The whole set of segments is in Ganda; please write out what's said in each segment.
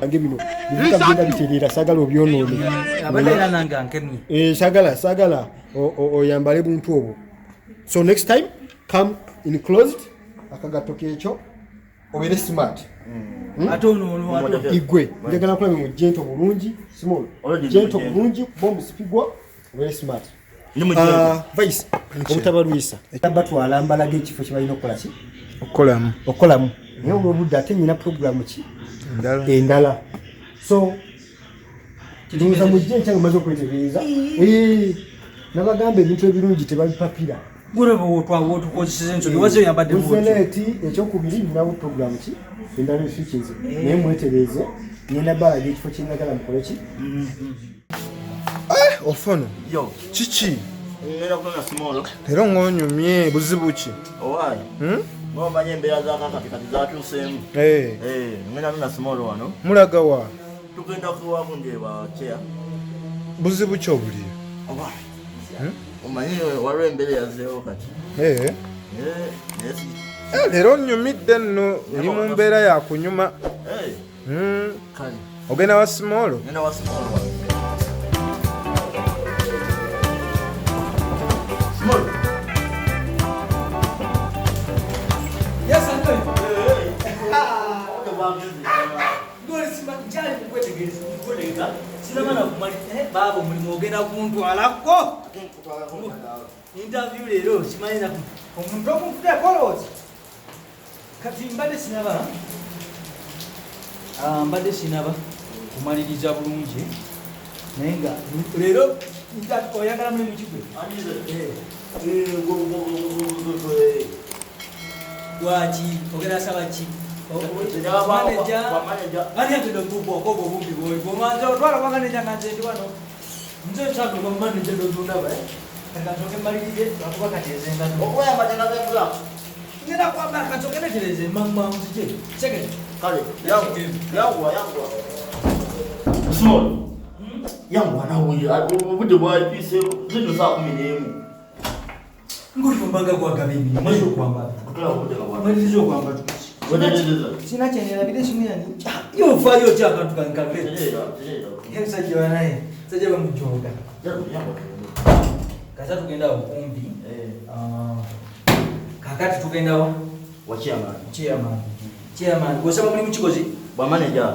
Ange bino bivuga bigenda bitereera, saagala obyonoone. Abadde era nange ankemye. Eh, sagala sagala oyambale buntu obwo. So next time come in closed, akagatto kekyo, obeere smart. Ate ono ono ate Igwe njagala kulabe mu gentle bulungi, small gentle bulungi, kuba omusipigwa, obeere smart. Ah, vice obutabalwisa, batwala mbalaga ekifo kye balina okukola ki? Okukolamu. Okukolamu. Naye olwobudde, ate nyina programu ki? Endala. Endala. So ndowooza mujje enkya nga maze okwetegereza. Eh, nabagamba ebintu ebirungi tebabipapira. Gulaba wotukozeseza ensobi, waze oyambadde bwotyo. Muzeleeti ekyokubiri, nyinawo programu ki endala eswikinze, naye mwetereeze, ngenda balaga ekifo kyenjagala mukole ki. Ofono. Yo, Kiki? Ngenda kunona small. Leero ng'onyumye, buzibu ki? Owaayi. Hmm? Ng'omanyi embeera za kakati kati zatuuseemu. Eh, Eh, ngenda nona small wano. Mulaga wa? Tugenda kuwagundi wa chair. Buzibu ki obuliyo? Owaayi. Omanyi waliwo embeera eyazeewo kati. Eh, Eh, naye si. Eh, leero onyumidde nno, oli mu mbeera ya kunyuma. Eh, kale. Ogenda wa small? Ngenda wa small wano. Small. Yes, Antonio. Goli sima nkyali kukwetegereza kukwetegereza, sinamala kumali. Eh, baaba omulimu ogenda kuntwalako interview leero, simanyi na omuntu okunfuteeko olowooza. Kati mbadde sinaba, ah, mbadde sinaba kumaliriza bulungi, naye nga leero oyagala mulimu kigwe. Anize. Lwaki ogenda saba ki? Manager. Ani agenda okubuuka obwo obumpi bwoli bwomanza otwala kwa manager, nga nze ndi wano, nze nsaga obwa manager nozundaba. Kati kansooke mmalirize, lwakuba kati ezengato Okweyambadde nga bebula. Ngenda kwambala, kansooke netereze mangu nzije sekete. Kale, yanguwa, yanguwa. Small. Yanguwa nawe, obudde bwayise, zino saa 11. Nguli gwagaba emirimu, maze okwambala. Kutwala obudde nga bwa. Maliriza okwambala. Wetegereza. Sina kyenerabira, esimu yange yo, ofaayo ki akantu kankave. Tereera, tereera. Musajja wanaye, musajja bamujoga. Yanguwa, yanguwa. Kasa tugenda awo kumpi. Eh, Ah, kakati tugendawo. Wa chairman. Chairman, chairman gwosaba mulimu kikozi. Bwa manager.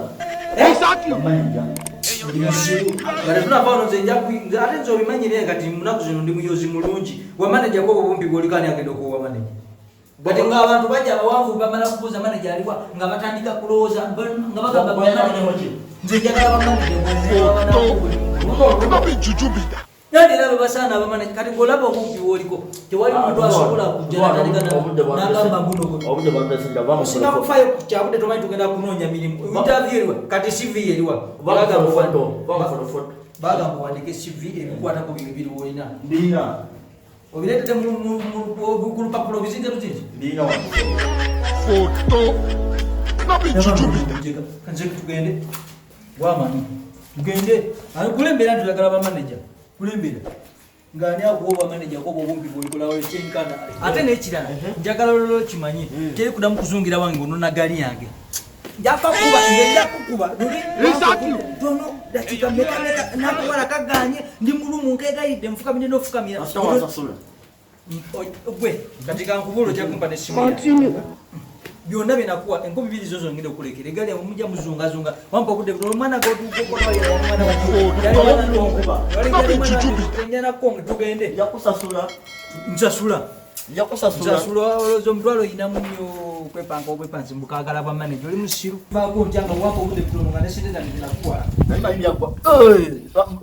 Bwa manager. Nga tetunava wano, nze ate nze obimanyire kati munaku zino ndi muyozi mulungi wa manager kwoba obumpi bwolikani agenda okuwa manager. Kati ng'abantu bajja abawanvu bamala kubuuza manager aliwa, nga batandika kulowooza nga bagamba Bwa manager ki? Nze njagala ba manager. Nandi era bebasaana aba manager. Kati ng'olaba obumpi bwoliko, tewali muntu asobola kujja natandika n'agamba mbuno. Obudde bwatulese, va mu Singa kufayo ku kyabudde, tomanyi tugenda kunoonya mirimu. Interview eriwa kati? CV eriwa? Va mu photo, va mu photo, photo. Bagamba owandike CV, ebikwatako bino biri olina. Mbirina. Obireetedde ku lupapula, obizinze buzinzi. Mbirina wano. Nze tugende wamanyi, tugende. Ani kulembera nti oyagala bamaneja, kulembera ng'ani akuwa obwamaneja koba obumpi bwolikolawo ekyenkana. Ate n'ekirala njagala ololo kimanye, teri kudamu kuzungira wange onona gali yange, njafa kuba nze nja kukuba luli tono dakiika meka meka nakuwala kaganye, ndi mulumu, nkegayidde, nfukamire n'ofukamira. Kasita wansasula. Gwe kati kankubula, ojja kumpa nesimu yange. Byonna byenakuwa 2000 zo zongenda okulekera egali yange, mujja muzungazunga, wampa obudde butono. Omwana gotukoomwana tugende. Nja kusasula. Nsasula. Nja kusasula. Nsasula. Olowooza omutwalo oyinamu nnyo okwepanka obwepansi mbukagala bwa manager, oli musiru baako ntya nga wampa obudde butono nga ne sente zange zinakuwa? Naye manyi byaggwa. Eh,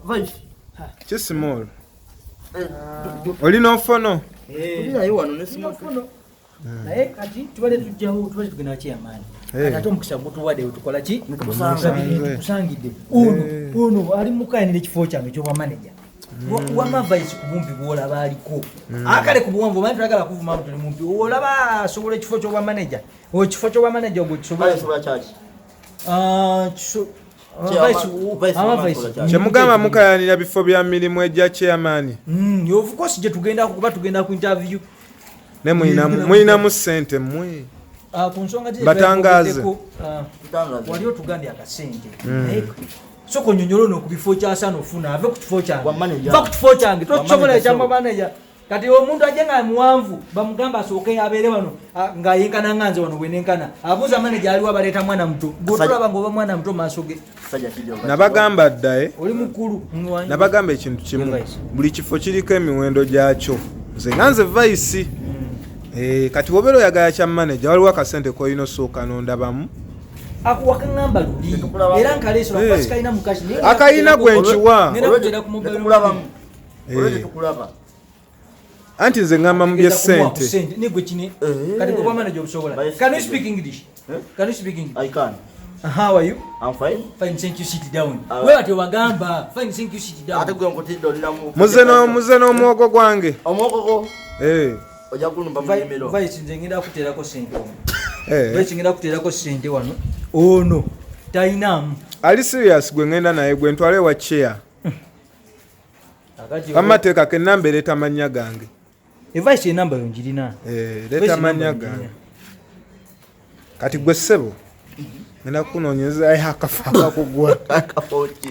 Vice. Ki small? Olina ofono? Tuli naye wano ne small. Naye kati tubadde tujjawo, tubadde tugenda chairman. Eh. Ate omukisa gutuwadde, wetukola ki? Nitukusanga. Tusangidde ono. Ono ali mukayanira ekifo kyange ekyobwa manager. Wama vice, ku bumpi bwolaba aliko akale ku buwanvu, omanyi twagala kuvuma tuli mumpi, olaba asobola ekifo kyobwa manager, ekifo kyobwa manager ogwo kisobola. Kale sobola kyaki? Ah, Vice ama wa vice. sobola kyaki? Kyemugamba mukayanira bifo bya mirimu egya chairman? Of course, gye tugenda kuba tugenda ku interview. Ne muyinamu ssente mmwe. Ku nsonga Batangaaze. Wali otugambye akasente. Naye sooka onyonyole ono ku bifo kyasaana ofuna, ave ku kifo kyange. Wa manager. Va ku kifo kyange, tokisobola Wa manager. Ekyamba manager. Kati omuntu ajje nga muwanvu bamugamba asooke abeere wano, nga yenkana nga nze wano bwe nenkana. Abuuza manager aliwo, abaleeta mwana muto. Gw'otolaba ng'oba mwana muto mu maaso ge. Sajja kijja. Nabagamba dda, eh? Oli mukulu. Nabagamba ekintu kimu. Vice. Buli kifo kiriko emiwendo gyakyo. Nze nga nze Vice. Kati wobeera oyagala kya manager, waliwo akasente kolina osooka nondabamu. Akuwakaŋŋamba luli. Tetukulaba. Era nkaleeso lwakuba sikalina mu cash, naye Akayina gwe nkiwa. Ngenda kuteera ku mobile money. Tetukulabamu. Olwo Eh. tetukulaba. Anti nze ŋŋamba mu Tegeza kumuwa ku byessente. ssente. Naye gwe kine. Kati gwe bwa manager obusobola. Vice Can you president. speak English? Eh? Can you speak English? I can. How are you? I'm fine. Fine, thank you, sit down. Ah. Wewe ati wagamba, fine, thank you, sit down. Ate gwe nkutidde olinamu. Muze n'omwogo gwange. Omwogo Eh, ojja kulumba mu nnimiro. Vice, nze ngenda kuteerako ssente wano. eh. Vice, ngenda kuteerako ssente wano. Ono tayinaamu. Ali serious gwe ŋŋenda naye, gwe ntwale wa chair. Akati Bamateeka ke namba, ereeta amannya gange. Vice, enamba yo njirina. Eh, Vice, leeta enamba amannya yo gange. njirina. Kati gwe ssebo ngenda kukunoonyezayo akafo akakugwa. Akafo ki?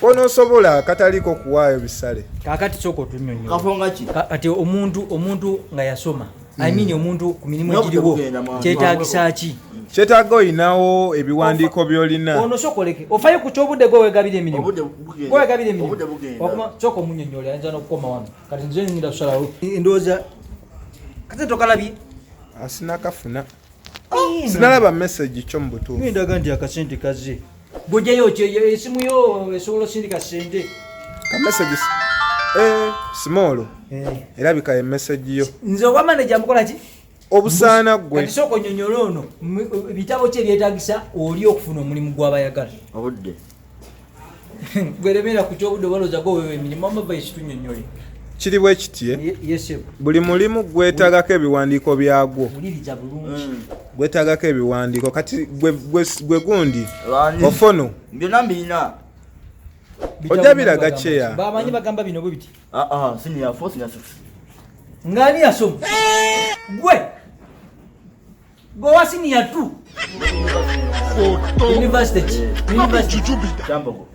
Konoosobola akataliiko kuwaayo bisale. Kaakati sooka otunnyonnyola. Kafo nga ki? Kati omuntu nga yasoma, I mean omuntu ku mirimu N'obudde egiriwo bugenda mangu. kyetaagisa ki? Kyetaaga oyinawo ebiwandiiko by'olina. Ono sooka oleke ofayo ku kyobudde, gwe weegabira emirimu. Obudde bugenda. Gwe weegabira emirimu. Obudde bugenda. Wakuma sooka omunnyonnyola, ayinza n'okukoma wano. Kati nze ngenda kusalawo. Ndowooza kati tokalabye. Asinakafuna, sinalaba message kyo mu butuufu. Ngendaga nti akasente kazze. Gwejayo esimu yo esobola osindika sente. Ka message small erabika ye message yo. Nze oba manager mukola ki? Obusaana gwe. Kati sooka onyonyola ono bitabo ki ebyetaagisa oli okufuna omulimu gw'abayagala. Obudde. Gweremera ku kyobudde, obalooza gwe weewa emirimu ama Vice tunnyonnyole. Kiri bwe kiti, eh? Yesebo. Buli mulimu gwetaagako ebiwandiiko byagwo. Wuliriza bulungi. Gwetaagako ebiwandiiko. Kati gwe gundi Lwani? ofono. Byonna mbirina. Bitabo Ojja biraga bagamba chair. ki? Bamanyi bagamba bino bwe biti. Ah ah, senior 4, senior 6. Ng'ani yasoma? Gwe. Gwe wa senior 2. University ki? University. Kyambogo.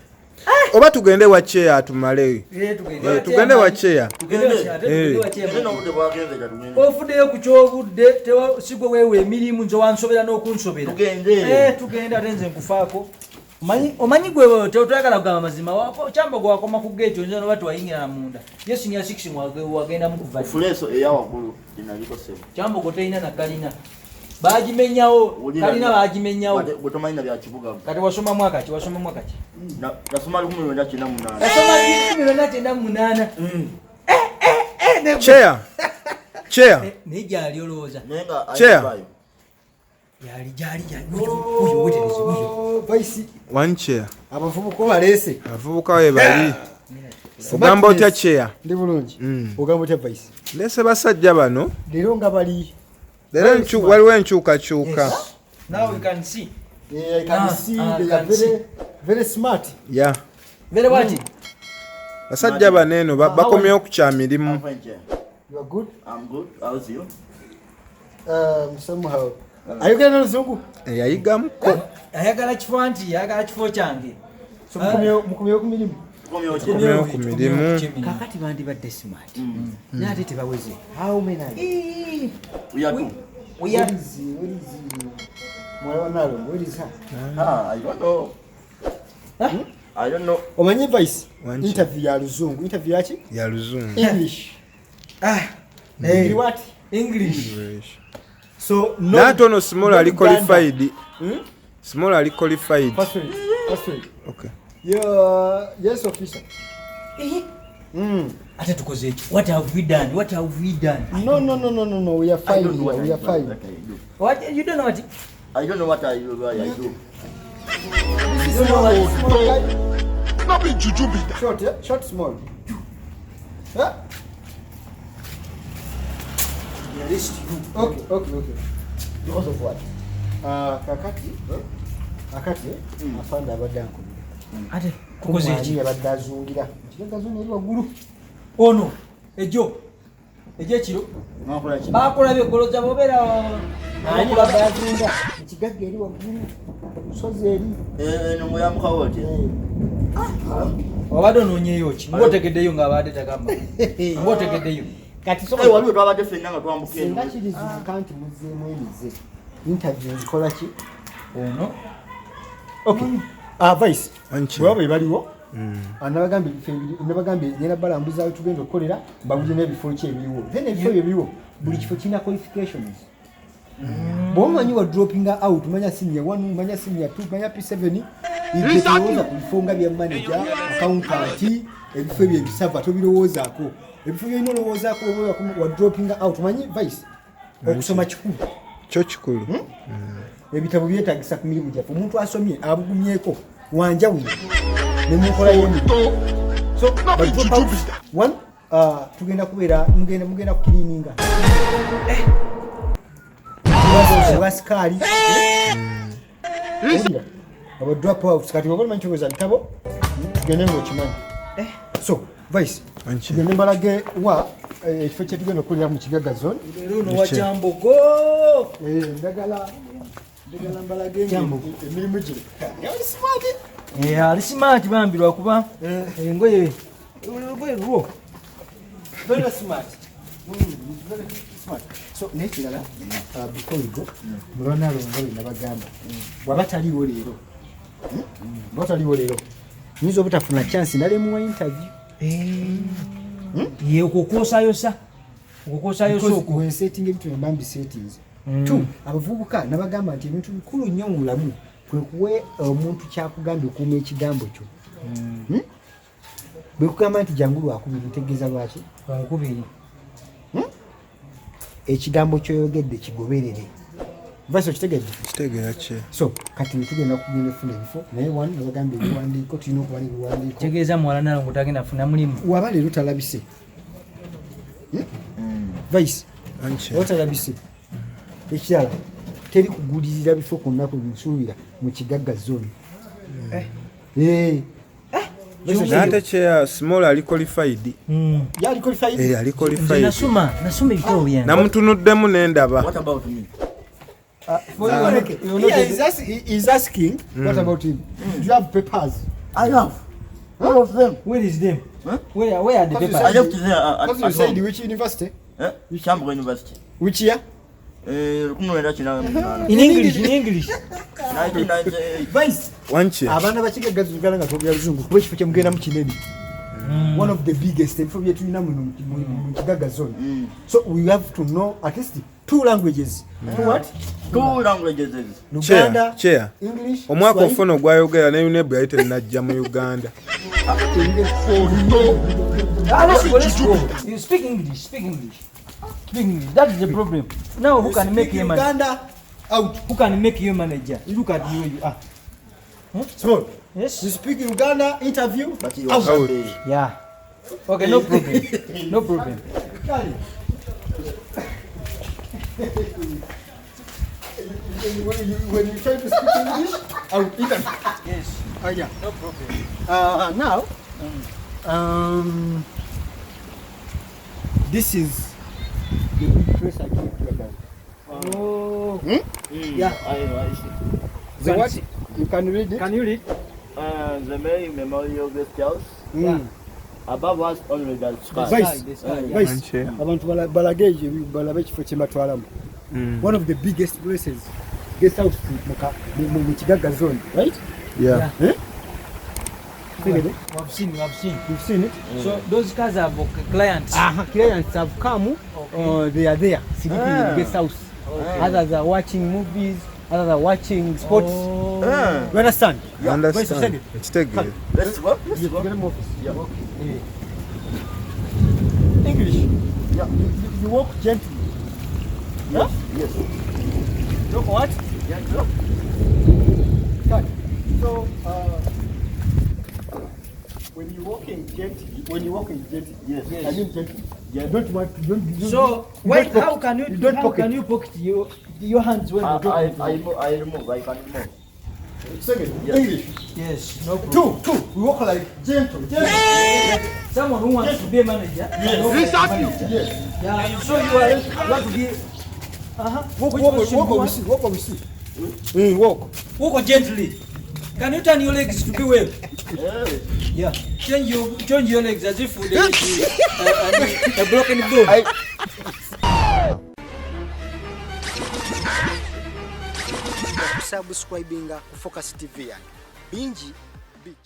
Oba tugende wa chair atumale. Eh, tugende. Eh, tugende wa chair. Tugende wa chair, ate tugende wa chair. Tugende n'obudde bwagenze, ka tugende. Ofuddeyo ku kyobudde, si gwe weewa emirimu, nze wansobera n'okunsobera. Tugende. Eh, tugende, ate nze nkufaako. Omanyi gwe toyagala kugamba mazima. Kyambogo wakoma ku gate, oyinza noba tewayingira munda. Ye senior 6 wagendamu kuva ddi? Fuleeso eya waggulu gyenaliko ssebo. Kyambogo terina na kalina. Bagimenyawo, kalina bagimenyawo. Gwe tomanyi na bya kibuga. Kati wasoma mwaka ki? Wasoma mwaka ki? Nasoma 1998. Wasoma 1998. Chair, chair. Naye gyali olowooza. Naye nga Chair. ayibayo. Yali gyali gyali. Wuyo wetereze wuyo. Oh, Vice, One chair. abavubuka obaleese. Abavubuka we bali. Ogamba otya, chair? Ndi bulungi. Ogamba otya, Vice? Ndese basajja bano. Leero nga bali Leero waliwo enkyukakyuka. Yes. Now we can see. I can Ah, see ah, they are can very, see. very smart. Ya. Very what? Basajja bano eno bakomyewo ku kya mirimu. I'm fine, chair. You are good. I'm good. How's you? Somehow. Ayogera n'oluzungu. Eyayigamuko. Ayagala kifo anti ayagala kifo kyange. So mukomyewo ku mirimu. Tukomyewo ki? Tukomyewo ku mirimu. Kakati bandibadde smart, naye ate tebaweze. How many are you? We are two. We are Where is muwala wa Nalongo? Where is her? Ah, I don't know. Huh? I don't know. Omanyi Vice, Wanki. interview ya luzungu. Interview yaki? Ya luzungu. English. Ah, Hey. What? English. So no. Naye ono small ali Uganda. qualified. Small ali qualified. First wait. First wait. Okay. Yeah, yes officer. Ate tukoze eki? What have we done? What have we done? No, no, no, no, no, no. We are I fine don't know here. what We I are fine. What I do. What you don't know what? I don't know what I do. What I do. This is small, small guy. No be juju be that. Short, yeah? Short, small. Huh? Arrest you. Okay. Because of what? Ah, kakati, akati, afande abadde ankubira. Ate tukoze Kumwani eki? yabadde azungira. Kigaga zonna eri waggulu. Ono ejo ekiro Mwakola ki? bakulabye goloza bobeera. Ani babazinga ekigagga eri waggulu musozi eri Eno ngoyamukawo otya? Obadde onoonyeyo ki? Ng'otegeddeyo ng'abadde tagamba. Ng'otegeddeyo. Kati Eh, waliwo twabadde ffenna nga twambuka eno. Singa kirizuuka nti muzzeemu emize interview nzikola ki? Ono Okay. Ah, Vice. Anki. Bwaba baliwo. Nabagambye ebifo nabagambye ngenda balambuza tugenda okukolera mbabulire n'ebifo ki ebiriwo. Then ebifo ebyo ebiriwo buli kifo kirina qualifications. Bw'oba omanyi wa dropping out manya senior 1 manya senior 2 manya P7 ibetolowooza ku bifo nga bya manager, accountant, ebifo ebyo ebisava tobirowoozaako. Ebifo byolina olowoozaako oba wa dropping out manyi Vice okusoma kikulu. Kyo kikulu. Ebitabo byetagisa ku mirimu gyaffe. Omuntu asomye abugumyeko wanjawulo ne munkola y'emirimu. So but drop out, one, tugenda kubeera mugenda kukiriininga basikaali aba drop out kati oba omanyi kyogereza bitabo tugende ng'okimanyi. So Vice, Anki. tugende mbalage wa ekifo kye tugenda okukolera mu Kigaga zone. Leero ono wa Kyambogo. Njagala mbalage emirimu gino. Ali smart. Ali smart bambi lwakuba engoye olugoye lwo. Very smart. Very smart. So n'ekirala before we go, mulonalongo bye nabagamba bw'aba taliiwo leero, bw'aba taliiwo leero nyinza obutafuna chance nalemuwa interview. Ye okukwosayosa. Okukwosayosa Because okwo. when setting ebintu mba mbisetinze. Two, abavubuka nabagamba nti ebintu bikulu nnyo mu bulamu kwe kuwa omuntu kyakugambye okuuma ekigambo kyo. Bwe kugamba nti jangu lwakubiri ntegeeza lwaki? Lwakubiri. Ekigambo ky'oyogedde kigoberere. Vice okitegedde? Kitegeera ki? So kati tugenda kugenda okufuna ebifo naye one nabagambye ebiwandiiko tulina okuba n'ebiwandiiko. Kitegeeza muwala nalongo tagenda funa mulimu. Waba leero talabise. Vice, Anki. oba talabise. Ekirala teri kugulirira bifo ku nnaku nsuubira mu Kigagga zone. Naate kyeya small ali qualified. Yali qualified. Ali Nze qualified. nasoma ebitabo byange. Namutunuddemu n'endaba. What about me? He is asking, what about him? Do you have papers? I have. All of them. Where is them? Huh? Where are the Because papers? I left there at, Because you at said home. which university? Eh? Kyambogo University. Which year? 1998. In English, in English. 1998. Vice. Wanki. Abaana ba Kigagga Uganda nga twogera Luzungu kuba ekifo kye mugendamu kinene. One of the biggest ebifo bye tulina muno mu Kigagga zone. So we have to know at least two languages. Two what? Two languages. Luganda, Chair. English, Omwaka Swahili. ofuna ogwayogera ne UNEB yali tennajja mu Uganda. Let's go, let's go. You speak English, speak English. Speak English. That is the problem. Now who can make you manager? Uganda out. Who can make you manager? Look at you, you are. Small. Yes. You speak Uganda interview. But you Out. are Yeah. Okay, no problem. No problem. When you try to speak English, out interview. Yes. Oh yeah. No problem. Now, this is the big place I gave you about. Oh. Yeah. I see. The what? You can read it. Can you read? The Mary Memorial Guest House. Yeah. Above us only the sky. Vice. The sky, yeah. Vice. Anki. Abantu balage ekyo balabe ekifo kye mbatwalamu. One of the biggest places, guest house mu Kigagga zone, right? Yeah. Eh? Tegede? We've seen, we've seen. You've seen it? So those cars are for clients. Clients have come, they are there sleeping in the guest house. Others are watching movies, others are watching sports. Oh. You understand? Understand. Nkitegeera. Let's go. Let's go. Get them office. Yeah. English. Yeah. You walk gently. Yes. Yes. Look what? Yeah, look. Cut. So when you walking gently, Yes. I mean gently. Yeah. Don't want to, don't So you why, don't pocket. how can you, You don't how pocket. can you pocket your hands when you talk? I remove. I can remove. Second, Yes. English. Yes, no problem. Two. We walk like gentle, gentle. Someone who wants to be a manager. Yes. Manager. Yes. Yeah, so you are you want to be Aha. Walk, Which walk, position walk, do you want? obisi, walk, obisi. Walk. Walk gently. Can you turn your legs to be well? Yeah. Change your legs as if there is a broken bone. Kusubscribinga ku Focus TV yange. Bingi